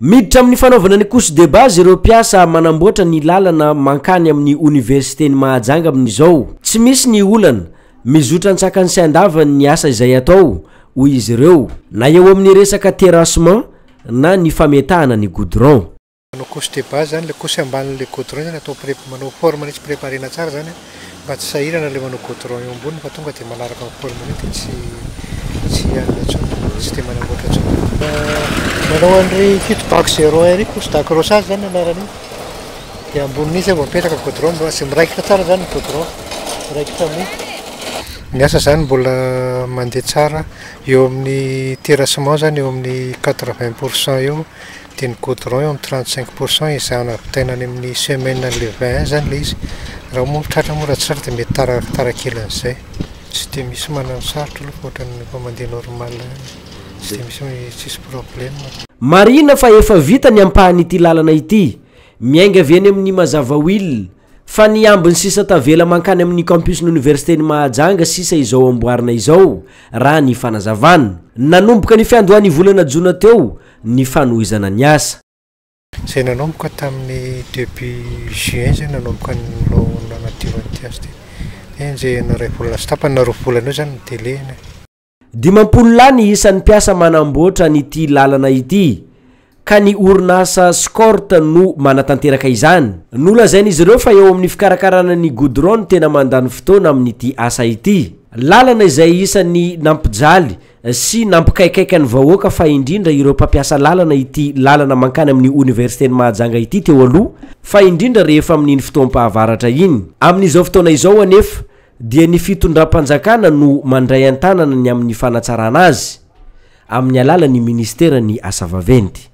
Miditra amin'ny fanaovana ny couche de base ireo mpiasa manamboatra ny lalana mankany amin'ny oniversiten'i Mahajanga amin'izao. Tsy misy ny olana, mizotra an-tsakany sy an-davany ny asa izay atao, hoy izy ireo, na eo amin'ny resaka terrassement na ny fametahana ny goudron. Manao couche de base zany, le couche ambanin'le goudron zany atao pré manao forme mihitsy préparena tsara zany mba tsy sahirana le manao goudron eo amboniny fa tonga de manaraka ny forme io de tsy tsy anona intsony, tsy de manamboatra intsony. Manao an'ireny fito bac zéro un ireny couche d'accrochage zany ny anaran'iny de ambonin'iny zay vao mipetraka goudron mba tsy miraikitra tsara zany ny goudron, miraikitra amin'iny. Ny asa zany mbola mandeha tsara eo amin'ny terrassement zany eo amin'ny 80 pourcent eo. Dia ny goudron eo amin'ny 35 pourcent ezahana vitaina any amin'ny semaine le 21 zany le izy. Raha moa tratra moa, raha tsy tratra dia mety tara tara kelin'izay. Tsy dia misy manano sarotra aloha fa ohatran'ny efa mandeha normal ihany. Tsy dia misy, tsisy problème. Marihina fa efa vita ny ampahan'ity lalana ity, miainga avy eny amin'ny Mazava Will, fa ny ambiny sisa tavela mankany amin'ny campus-n'ny oniversiten'i Mahajanga sisa izao amboarina izao, raha ny fanazavana. Nanomboka ny fiandohan'ny volana jona teo ny fanohizana ny asa. Izay nanomboka tamin'ny début juin zay nanomboka ny nanadiovana ity asa ity. Enjehina iray volana sy tapany na 2 volana eo zany ny délai-ny. 50 lahy ny isan'ny mpiasa manamboatra an'ity lalana ity ka ny orinasa Scort no manatanteraka izany. Nolazain'izy ireo fa eo amin'ny fikarakarana ny goudron no tena mandany fotoana amin'ity asa ity. Lalana izay isan'ny nampijaly sy nampikaikaika ny vahoaka fa indrindra ireo mpampiasa lalana ity lalana mankany amin'ny oniversiten'i Mahajanga ity teo aloha fa indrindra rehefa amin'iny fotoam-pahavaratra iny. Amin'izao fotoana izao anefa dia ny fitondram-panjakana no mandray an-tanana ny amin'ny fanatsarana azy amin'ny alalan'ny ministeran'ny asa vaventy.